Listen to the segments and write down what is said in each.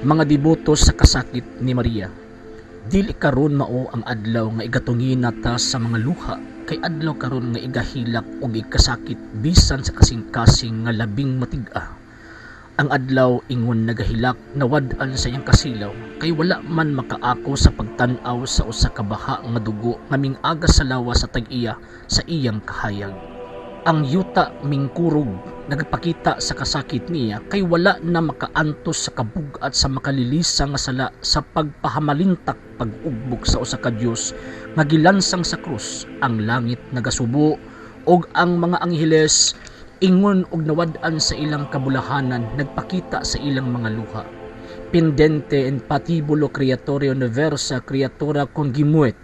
Mga deboto sa kasakit ni Maria, dili karon mao ang adlaw nga igatungina ta sa mga luha, kay adlaw karon nga igahilak ug ikasakit bisan sa kasing-kasing nga labing matig-a. Ang adlaw ingon nagahilak, nawad-an sa iyang kasilaw, kay wala man makaako sa pagtan-aw sa usa ka baha nga dugo nga ming-agas sa lawas sa tag-iya sa iyang kahayag. Ang yuta mingkurog, nagpakita sa kasakit niya, kay wala na makaantos sa kabug-at sa makalilisa nga sala sa pagpahamalintak pag-ugbok sa usa ka Dios nga gilansang sa krus. Ang langit nagasubo ug ang mga angheles ingon og nawad-an sa ilang kabulahanan, nagpakita sa ilang mga luha. "Pendente in patibulo creatore universa creatura congemuit,"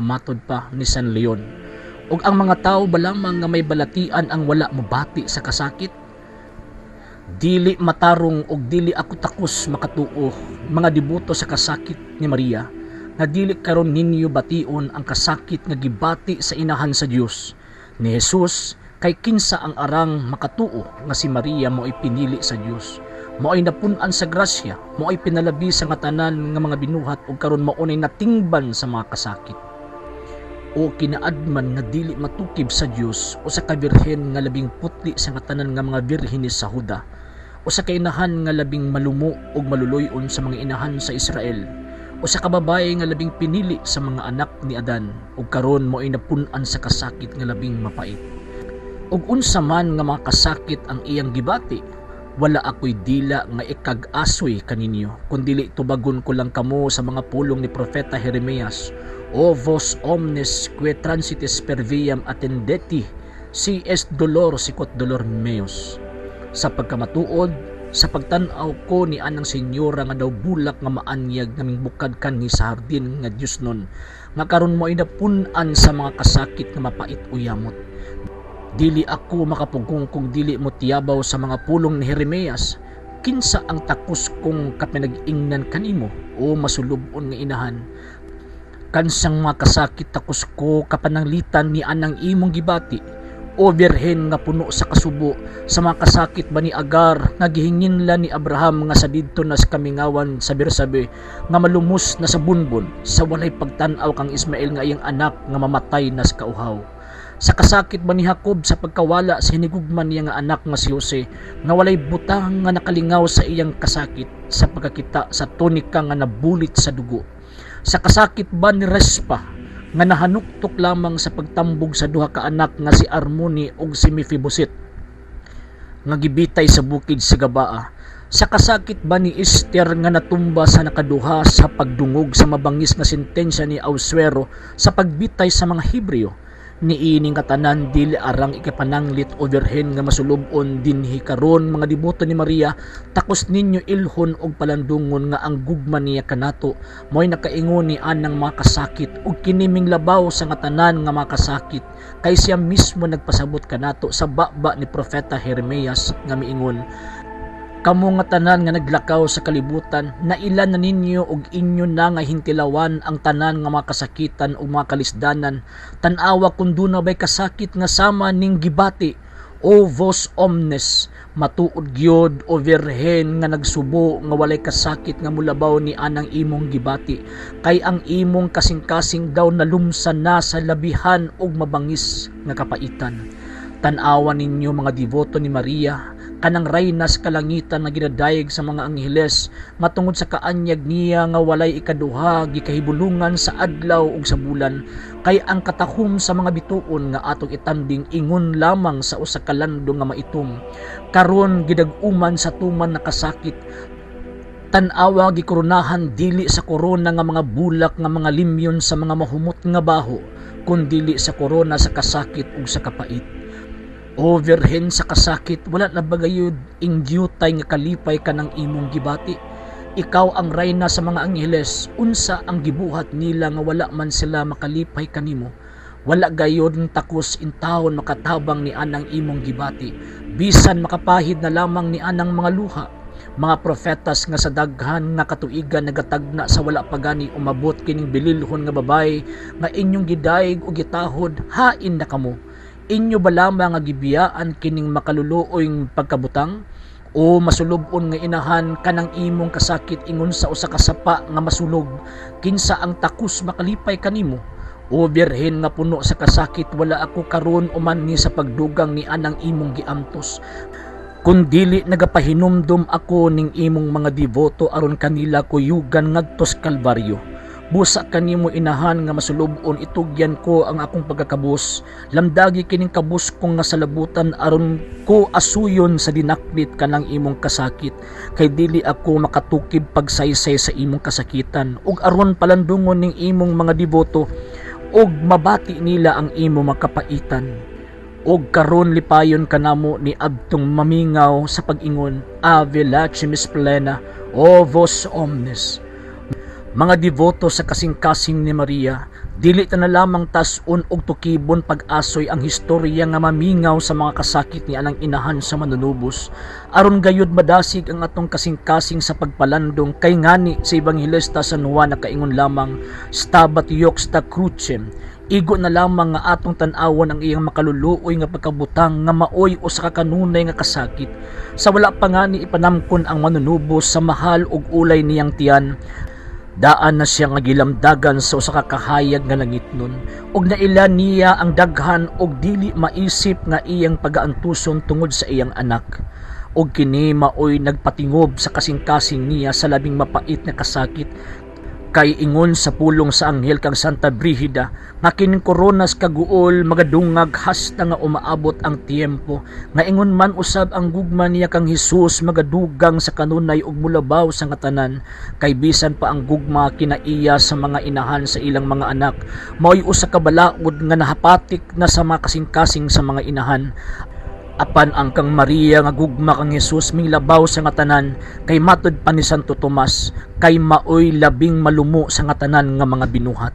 matod pa ni San Leon. Ug ang mga tawo ba lamang nga may balatian ang wala mobati sa kasakit? Dili matarong og dili ako takos makatuo, mga deboto sa kasakit ni Maria, nga dili karon ninyo bation ang kasakit nga gibati sa inahan sa Dios ni Jesus, kay kinsa ang arang makatuo nga si Maria mao'y pinili sa Dios, mao'y napun-an sa grasya, mao'y pinalabi sa nga tanan nga mga binuhat ug karon mao nay natingban sa mga kasakit? O kinaadman nga dili matukib sa Dios usa ka birhen nga labing putli sa nga tanan nga mga birhenes sa Huda, usa ka inahan nga labing malumo ug maluluy-on sa mga inahan sa Israel, usa ka babaye nga labing pinili sa mga anak ni Adan, ug karon mao'y napun-an sa kasakit nga labing mapait? Ug unsa man nga mga kasakit ang iyang gibati, wala ako'y dila nga ikag-asoy kaninyo, kundili tubagon ko lang kamo sa mga pulong ni Propeta Jeremias: "O vos omnes quae transitis per viam attendeti, si est dolor sicut dolor meus." Sa pagkamatuod, sa pagtan-aw ko ni anang senyora nga daw bulak nga maanyag nga mingbukad kanhi sa hardin nga Diyosnon, nga karon mao'y napun-an sa mga kasakit nga mapait o yamot, dili ako makapugong kung dili mo tiyabaw sa mga pulong ni Jeremias: "Kinsa ang takos kong kapinag-ingnan kanimo, o masulub-on nga inahan? Kansang mga kasakit takos ko kapananglitan ni anang imong gibati, o birhen nga puno sa kasubo? Sa mga kasakit ba ni Agar nga gihinginlan ni Abraham nga sa didto na sa kamingawan sa Bersabe, nga malumos na sa bunbon sa walay pagtan-aw kang Ismael nga iyang anak nga mamatay na sa kauhaw? Sa kasakit ba ni Jacob sa pagkawala sa hinigugma niya nga anak nga si Jose, nga walay butang nga nakalingaw sa iyang kasakit sa pagkakita sa tunika nga nabulit sa dugo? Sa kasakit ba ni Respa nga nahanuktok lamang sa pagtambog sa duha ka anak nga si Armoni ug si Mefiboset nga gibitay sa bukid sa Gabaa? Sa kasakit ba ni Esther nga natumba sa nakaduha sa pagdungog sa mabangis nga sentensya ni Ahasuero sa pagbitay sa mga Hebreo? Niining katanan dili arang ikapananglit, o birhen nga masulub-on. Dinhi karon, mga deboto ni Maria, takos ninyo ilhon og palandungon nga ang gugma niya kanato mo'y nakaingon ni anang mga kasakit ug kini minglabaw sa nga tanan nga mga kasakit, kay siya mismo nagpasabot kanato sa baba ni Propeta Jeremias nga miingon: "Kamo nga tanan nga naglakaw sa kalibutan, naila na ninyo ug inyo na nga hintilawan ang tanan nga mga kasakitan ug mga kalisdanan. Tan-awa kung duna bay kasakit nga sama ning gibati, o vos omnes. Matuod gyud, o birhen nga nagsubo, nga walay kasakit nga mulabaw ni anang imong gibati, kay ang imong kasing-kasing daw nalumsan na sa labihan ug mabangis nga kapaitan." Tan-awa ninyo, mga deboto ni Maria, kanang rayna sa kalangitan nga ginadayeg sa mga angheles nga tungod sa kaanyag niya nga walay ikaduha gikahibulungan sa adlaw ug sa bulan, kay ang katahom sa mga bituon nga atong itanding ingon lamang sa usa ka landong nga maitom, karon gidag-uman sa tuman na kasakit. Tan-awa, gikoronahan dili sa korona nga mga bulak nga mga limyon sa mga mahumot nga baho, kundili sa korona sa kasakit ug sa kapait. O birhen sa kasakit, wala na ba gayud ingyutay nga kalipay kanang imong gibati? Ikaw ang rayna sa mga angheles, unsa ang gibuhat nila nga wala man sila makalipay kanimo? Wala gayud takos intawon makatabang ni anang imong gibati, bisan makapahid na lamang ni anang mga luha. Mga prophetas nga sa daghan nga katuigan nagatagna sa wala pa gani umabot kining bililhon nga babaye nga inyong gidayeg ug gitahod, hain na kamo. Inyo ba lamang nga gibiyaan kining makaluluoy pagkabutang? O masulub-on nga inahan, kanang imong kasakit ingon sa usa ka sapa nga masunog, kinsa ang takos makalipay kanimo? O birhen nga puno sa kasakit, wala ako karon umanhi sa pagdugang ni anang imong giantos, kun dili nagapahinumdum ako ning imong mga deboto aron kanila kuyugan ngadto sa Kalbaryo. Busa kanimo, inahan nga masulub-on, itugyan ko ang akong pagkakabus. Lamdagi kining kabus kong nga salabutan aron ko asuyon sa dinaklit kanang imong kasakit, kay dili ako makatukib pagsaysay sa imong kasakitan, ug aron palandungon ning imong mga deboto ug mabati nila ang imong makapaitan. Og karon lipayon kanamo ni adtong mamingaw sa pag-ingon, "Ave lacrimis plena, o vos omnes." Mga deboto sa kasing-kasing ni Maria, dili ta na lamang tas-on og tukibon pag-asoy ang historya nga mamingaw sa mga kasakit ni anang inahan sa manunubos, aron gayud madasig ang atong kasing-kasing sa pagpalandong, kay ngani sa Ebanghelista San Juan nakaingon lamang, "Stabat iuxta crucem." Igo na lamang nga atong tan-awon ang iyang makaluluoy nga pagkabutang nga maoy usa ka kanunay nga kasakit. Sa wala pa ngani ipanamkon ang manunubos sa mahal ug ulay niyang tiyan, daan na siya nga gilamdagan sa usa ka kahayag nga langitnon, ug naila niya ang daghan og dili maisip nga iyang pagaantuson tungod sa iyang anak. Ug kini maoy nagpatingob sa kasing-kasing niya sa labing mapait nga kasakit, kay ingon sa pulong sa anghel kang Santa Brigida nga kining koronas kaguol magadungag hasta nga umaabot ang tiyempo, nga ingon man usab ang gugma niya kang Hesus magadugang sa kanunay ug mulabaw sa nga tanan, kay bisan pa ang gugma kinaiya sa mga inahan sa ilang mga anak mao'y usa ka balaod nga nahapatik na sa mga kasing-kasing sa mga inahan. Apan ang kang Maria nga gugma kang Hesus milabaw sa nga tanan, kay matud pa ni Santo Tomas kay maoy labing malumo sa nga tanan nga mga binuhat.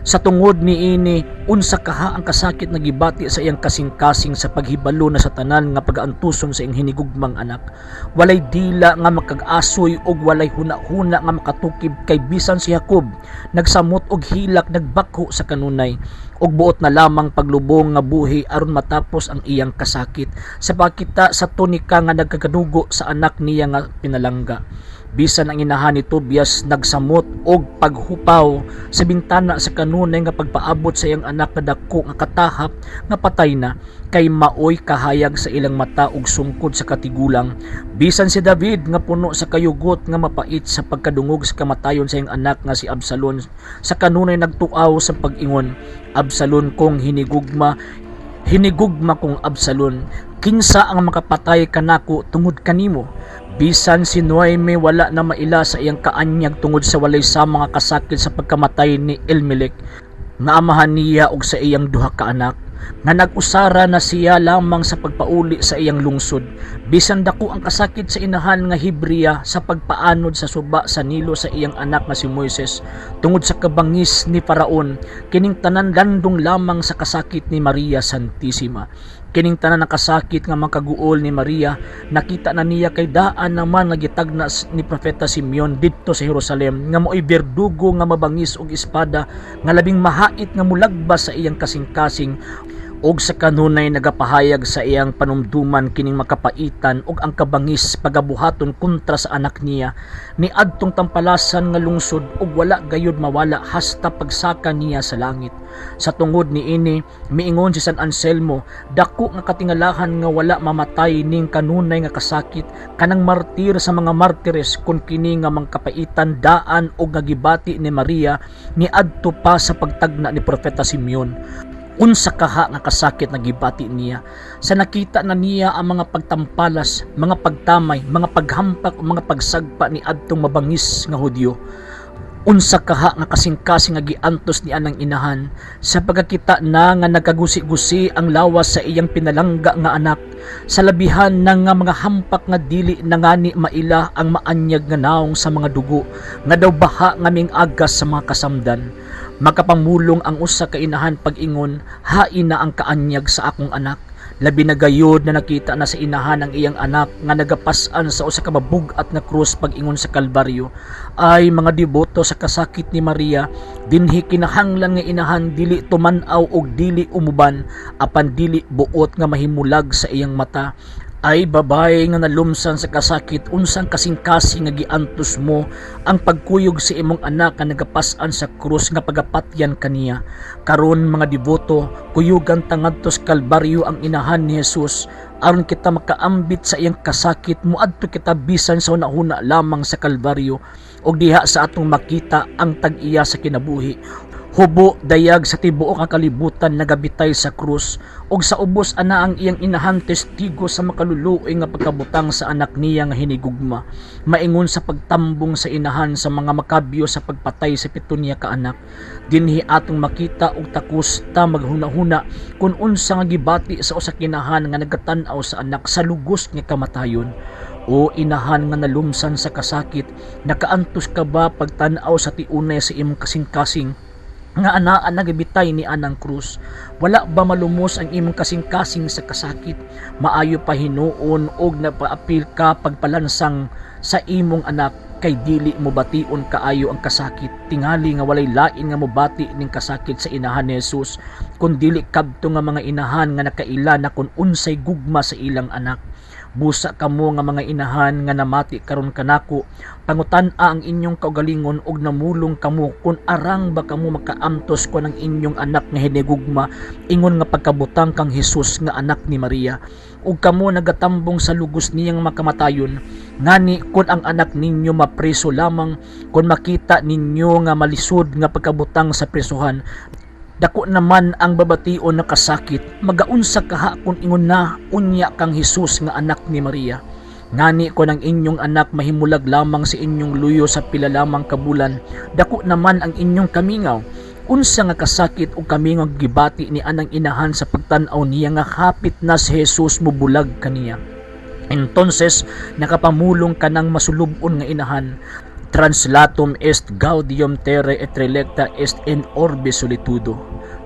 Sa tungod niini, unsa kaha ang kasakit nga gibati sa iyang kasing-kasing sa paghibalo na sa tanan nga pagaantuson sa iyang hinigugmang anak. Walay dila nga makag-asoy ug walay huna-huna nga makatukib, kay bisan si Jacob nagsamot og hilak, nagbakho sa kanunay ug buot na lamang paglubong nga buhi aron matapos ang iyang kasakit sa pagkita sa tunika nga nagkakadugo sa anak niya nga pinalangga. Bisan ang inahan ni Tobias nagsamot og paghupaw sa bintana sa kanunay nga pagpaabot sa iyang anak nga dako nga katahap nga patay na, kay maoy kahayag sa ilang mata ug sungkod sa katigulang. Bisan si David nga puno sa kayugot nga mapait sa pagkadungog sa kamatayon sa iyang anak nga si Absalom, sa kanunay nagtuaw sa pag-ingon, "Absalom kong hinigugma, hinigugma kong Absalom, kinsa ang makapatay kanako tungod kanimo?" Bisan si Noemi wala na maila sa iyang kaanyag tungod sa walay sa mga kasakit sa pagkamatay ni Elimelech nga amahan niya og sa iyang duha ka anak, nga nag-usara na siya lamang sa pagpauli sa iyang lungsod. Bisan dako ang kasakit sa inahan nga Hebrea sa pagpaanod sa suba sa Nilo sa iyang anak nga si Moises tungod sa kabangis ni Faraon, kining tanan landong lamang sa kasakit ni Maria Santissima. Kining tanan nga kasakit nga makaguol ni Maria nakita na niya kay daan naman nga gitagna ni Propeta Simeon didto sa Jerusalem, nga maoy berdugo nga mabangis og espada nga labing mahait nga mulagbas sa iyang kasing-kasing, og sa kanunay nagapahayag sa iyang panumduman kining makapaitan ug ang kabangis pagabuhaton kontra sa anak niya ni adtong tampalasan nga lungsod, ug wala gayud mawala hasta pagsaka niya sa langit. Sa tungod niini, miingon si San Anselmo, dako nga katingalahan nga wala mamatay ning kanunay nga kasakit kanang martir sa mga martires, kun kini nga mangkapaitan daan og nga gibati ni Maria ni adto pa sa pagtagna ni Propeta Simeon. Unsa kaha nga kasakit nga gibati niya sa nakita na niya ang mga pagtampalas, mga pagtamay, mga paghampak o mga pagsagpa ni adtong mabangis nga Hudyo. Unsa kaha nga kasing-kasing nga giantos ni anang inahan sa pagkakita na nga nagkagusi-gusi ang lawas sa iyang pinalangga nga anak, sa labihan na nga mga hampak nga dili na ngani maila ang maanyag nga naong sa mga dugo nga daw baha nga ming agas sa mga kasamdan. Makapamulong ang usa ka inahan pag-ingon, "Hain na ang kaanyag sa akong anak," labi na gayod na nakita na sa inahan ang iyang anak nga nagapas-an sa usa ka mabug-at nga krus pag-ingon sa Kalbaryo. Ay mga deboto sa kasakit ni Maria, dinhi kinahanglan nga inahan dili tuman-aw og dili umuban, apan dili buot nga mahimulag sa iyang mata. Ay babae nga nalumsan sa kasakit, unsang kasing-kasing nga giantos mo ang pagkuyog sa imong anak nga nagapas-an sa krus nga pagapatyan kaniya. Karon, mga deboto, kuyugan ta ngadto sa Kalbaryo ang inahan ni Jesus aron kita makaambit sa iyang kasakit. Muadto kita bisan sa hunahuna lamang sa Kalbaryo ug diha sa atong makita ang tag-iya sa kinabuhi. Hubo dayag sa tibuok nga kalibutan nagabitay sa krus ug sa ubos ana ang iyang inahan testigo sa makaluluoy nga pagkabutang sa anak niya nga hinigugma. Maingon sa pagtambong sa inahan sa mga makabyo sa pagpatay sa pito niya ka anak. Dinhi atong makita og takos ta maghuna-huna kung unsa nga gibati sa usa ka inahan nga nagatan-aw sa anak sa lugos nga kamatayon. O inahan nga nalumsan sa kasakit, nakaantos ka ba pagtan-aw sa tiunay sa imong kasing-kasing nga anaa nagabitay ni anang krus? Wala ba malumos ang imong kasing-kasing sa kasakit? Maayo pa hinuon og napaapil ka pagpalansang sa imong anak kay dili mo bation kaayo ang kasakit. Tingali nga walay lain nga mobati ning kasakit sa inahan ni Jesus kun dili kadto nga mga inahan nga nakaila na kun unsay gugma sa ilang anak. Busa kamo nga mga inahan nga namati karon kanako, pangutan-a ang inyong kaugalingon og namulong kamo kung arang ba kamo makaantos kon ang inyong anak nga hinigugma ingon nga pagkabutang kang Hesus nga anak ni Maria ug kamo nagatambong sa lugos niyang makamatayon. Ngani kun ang anak ninyo mapreso lamang, kun makita ninyo nga malisod nga pagkabutang sa presohan, dako naman ang babation na kasakit. Magaunsa kaha kung ingon na unya kang Hesus nga anak ni Maria? Ngani kon ang inyong anak mahimulag lamang sa inyong luyo sa pila lamang ka bulan, dako naman ang inyong kamingaw. Unsa nga kasakit o kamingaw gibati ni anang inahan sa pagtan-aw niya nga hapit na si Jesus mubulag kaniya? Entonces nakapamulong kanang masulub-on nga inahan: "Translatum est gaudium terrae et relecta est in orbe solitudo."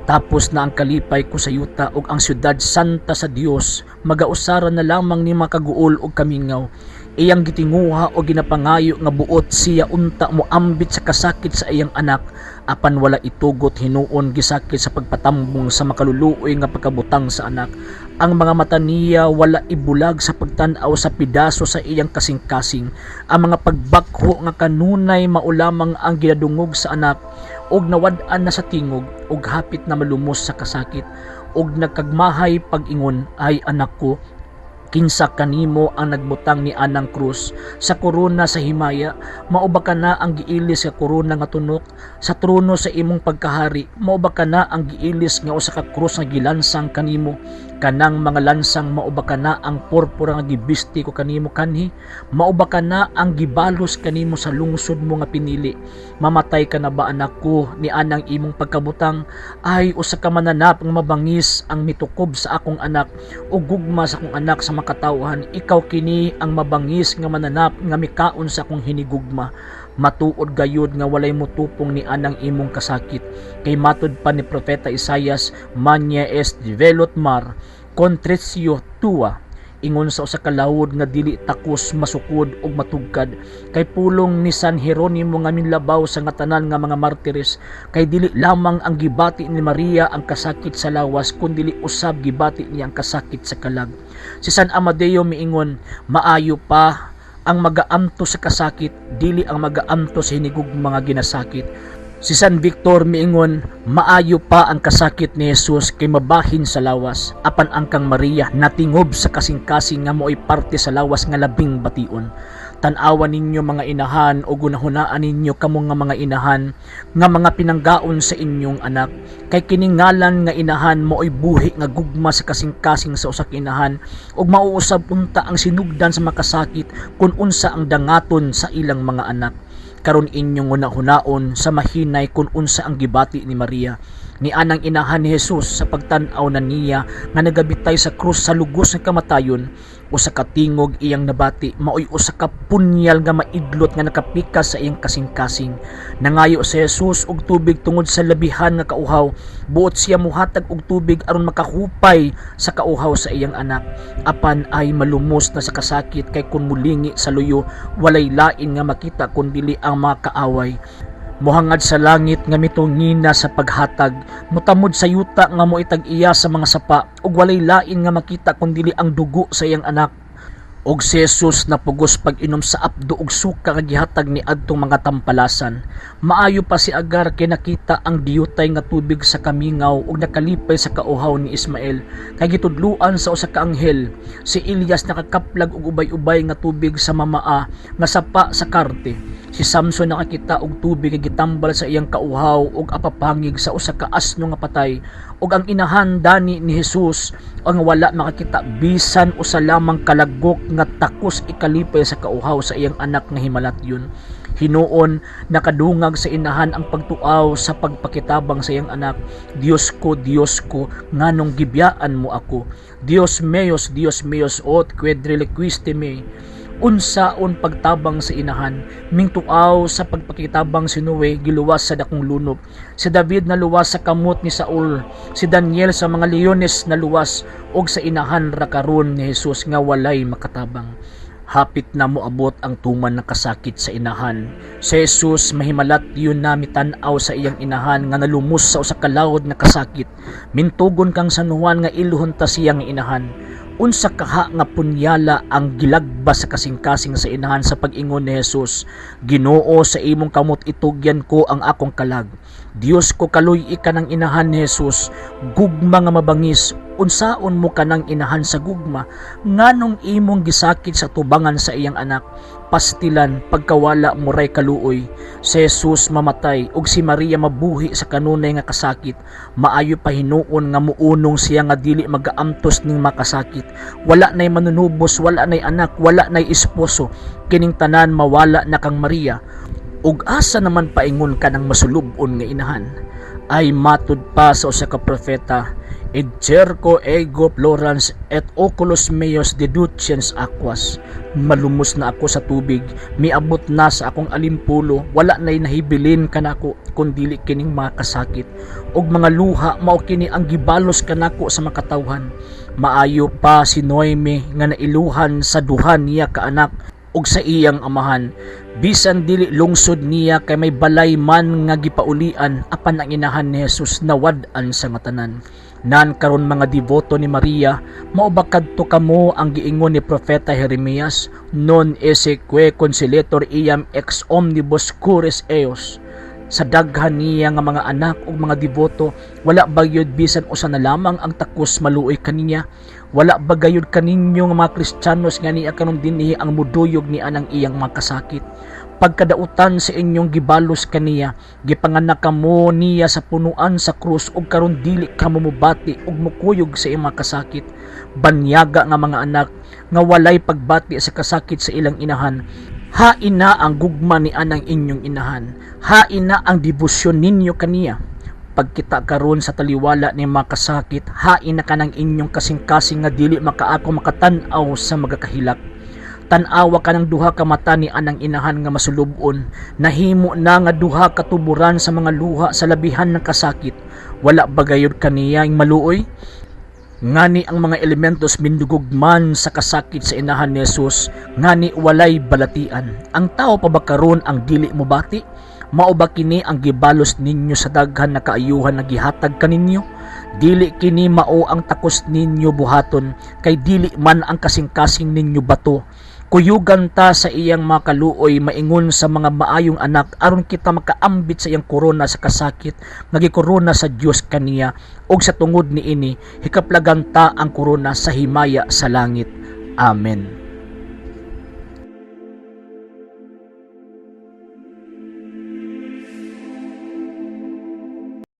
Tapos na ang kalipay ko sa yuta ug ang syudad santa sa Dios magausara na lamang ni makaguol og kamingaw. Iyang gitinguha o ginapangayo nga buot siya unta moambit sa kasakit sa iyang anak, apan wala itugot hinuon. Gisakit sa pagpatambong sa makaluluoy nga pagkabutang sa anak. Ang mga mata niya wala ibulag sa pagtan-aw sa pidaso sa iyang kasing-kasing. Ang mga pagbakho nga kanunay mao lamang ang ginadungog sa anak og nawad-an na sa tingog ug hapit na malumos sa kasakit ug nagkagmahay pag-ingon, "Ay anak ko, kinsa kanimo ang nagbutang ni anang krus sa korona sa himaya? Mao ba kana ang giilis sa korona nga tunok sa trono sa imong pagkahari? Mao ba kana ang giilis nga usa ka krus nga gilansang kanimo? Kanang mga lansang, mao ba kana ang purpura nga gibisti ko kanimo kanhi? Mao ba kana ang gibalos kanimo sa lungsod mo nga pinili? Mamatay ka na ba, anak ko, ni anang imong pagkabutang? Ay usa ka mananap nga mabangis ang mitukob sa akong anak ug gugma sa akong anak sa makatawhan. Ikaw kini ang mabangis nga mananap nga mikaon sa akong hinigugma." Matuod gayud nga walay motupong ni anang imong kasakit kay matud pa ni Propeta Isayas, "Magna est velut mar contritio tua," ingon sa usa ka lawod nga dili takos masukod ug matugkad. Kay pulong ni San Jeronimo nga minlabaw sa nga tanan nga mga martires, kay dili lamang ang gibati ni Maria ang kasakit sa lawas kun dili usab gibati niya ang kasakit sa kalag. Si San Amadeo miingon, "Maayo pa ang magaamto sa kasakit, dili ang magaamto sa hinigugma nga ginasakit." Si San Victor miingon, "Maayo pa ang kasakit ni Jesus kay mabahin sa lawas, apan ang kang Maria natingob sa kasing-kasing nga mo'y parte sa lawas nga labing bation." Tan-awa ninyo, mga inahan, o gunahunaan ninyo kamo nga mga inahan nga mga pinanggaon sa inyong anak, kay kiningalan nga inahan mo'y buhi nga gugma sa kasing-kasing sa usa ka inahan ug mauusab unta ang sinugdan sa makasakit kung unsa ang dangaton sa ilang mga anak. Karon inyong hunahunaon sa mahinay kung unsa ang gibati ni Maria ni anang inahan ni Jesus sa pagtan-aw na niya nga nagabitay sa krus sa lugos nga kamatayon. Usa ka tingog iyang nabati, maoy usa ka punyal nga maidlot nga nakapikas sa iyang kasing-kasing. Nangayo si Jesus og tubig tungod sa labihan nga kauhaw. Buot siya muhatag og tubig aron makahupay sa kauhaw sa iyang anak, apan ay malumos na sa kasakit kay kun mulingi sa luyo, walay lain nga makita kun dili ang mga kaaway mohangad sa langit nga mitungina sa paghatag, mutamod sa yuta nga moitag iya sa mga sapa, ug walay lain nga makita kun dili ang dugo sa iyang anak. Og si Jesus napugos pag-inom sa apdo og suka nga gihatag ni adtong mga tampalasan. Maayo pa si Agar kay nakita ang diyutay nga tubig sa kamingaw ug nakalipay sa kauhaw ni Ismael kay gitudluan sa usa ka anghel. Si Elias nakakaplag og ubay-ubay nga tubig sa mamaa nga sapa sa Karte. Si Samson nakakita og tubig nga gitambal sa iyang kauhaw ug apapangig sa usa ka asno nga patay, ug ang inahan dani ni Jesus ang wala makakita bisan usa lamang kalagok nga takos ikalipay sa kauhaw sa iyang anak nga himalatyon. Hinuon nakadungag sa inahan ang pagtuaw sa pagpakitabang sa iyang anak. "Dios ko, Dios ko, nganong gibiyaan mo ako? Deus meus, Deus meus, ut quid reliquisti me?" Unsaon pagtabang sa inahan? Mingtuaw sa pagpakitabang si Noe, giluwas sa dakong lunop. Si David naluwas sa kamot ni Saul. Si Daniel sa mga leones naluwas, og sa inahan ra karon ni Jesus nga walay makatabang. Hapit na moabot ang tuman ng kasakit sa inahan. Si Jesus mahimalat yun na mitan-aw sa iyang inahan nga nalumos sa usa ka lawod nga kasakit. Mintugon kang San Juan nga iluhon ta siyang inahan. Unsa kaha nga punyala ang gilagbas sa kasing-kasing sa inahan sa pag-ingon ni Jesus, "Ginoo, sa imong kamot itugyan ko ang akong kalag." Dios ko, kaluy-i kanang inahan ni Jesus, gugma nga mabangis. Unsaon mo kanang inahan sa gugma? Nganong imong gisakit sa tubangan sa iyang anak? Pastilan pagkawala mo ray kaluoy. Si Jesus mamatay ug si Maria mabuhi sa kanunay nga kasakit. Maayo pa hinuon nga muunong siya nga dili magaamtos ning makasakit. Wala nay manunubos, wala nay anak, wala nay esposo. Kining tanan mawala na kang Maria. Ug asa naman paingon kanang masulub-on nga inahan? Ay matud pa sa usa ka propeta, "Idcerco ego plorans et oculos meos deduciens aquas." Malumos na ako sa tubig, miabot na sa akong alimpulo, wala na'y nahibilin kanako kun dili kining mga kasakit ug mga luha, mao kini ang gibalos kanako sa makatawhan. Maayo pa si Noemi nga nailuhan sa duha niya ka anak ug sa iyang amahan. Bisan dili lungsod niya kay may balay man nga gipaulian, apan ang inahan ni Jesus nawad-an sa nga tanan. Nan karon, mga deboto ni Maria, mao ba kadto kamo ang giingon ni Propeta Jeremias, "Non esse quae consoletur eam ex omnibus cures eius"? Sa daghan niya nga mga anak ug mga deboto, wala ba gyud bisan usa na lamang ang takos maluoy kaniya? Wala ba gayud kaninyo nga mga Kristiyanos nga niya karon dinhi ang muduyog ni anang iyang mga kasakit? Pagkadautan sa inyong gibalos kaniya, gipanganak kamo niya sa punuan sa krus ug karon dili kamo mobati ug mukuyog sa iyang mga kasakit. Banyaga nga mga anak nga walay pagbati sa kasakit sa ilang inahan. Hain na ang gugma ni anang inyong inahan. Hain na ang debosyon ninyo kaniya. Pagkita karon sa taliwala ni mga kasakit, hain na kanang inyong kasing-kasing nga dili makaako makatan-aw sa magakahilak. Tan-awa kanang duha ka mata ni anang inahan nga masulub-on. Nahimo na nga duha ka tuburan sa mga luha sa labihan ng kasakit. Wala ba gayud kaniya ang maluoy? Ngani ang mga elementos mindugog man sa kasakit sa inahan ni Jesus, ngani walay balatian. Ang tao pa ba karon ang dili mobati? Mao ba kini ang gibalos ninyo sa daghan na kaayuhan na gihatag kaninyo? Dili kini mao ang takos ninyo buhaton, kay dili man ang kasing-kasing ninyo bato. Kuyugan ta sa iyang mga kaluoy maingon sa mga maayong anak aron kita makaambit sa iyang korona sa kasakit nga gikorona sa Dios kaniya, ug sa tungod niini hikaplagan ta ang korona sa himaya sa langit. Amen.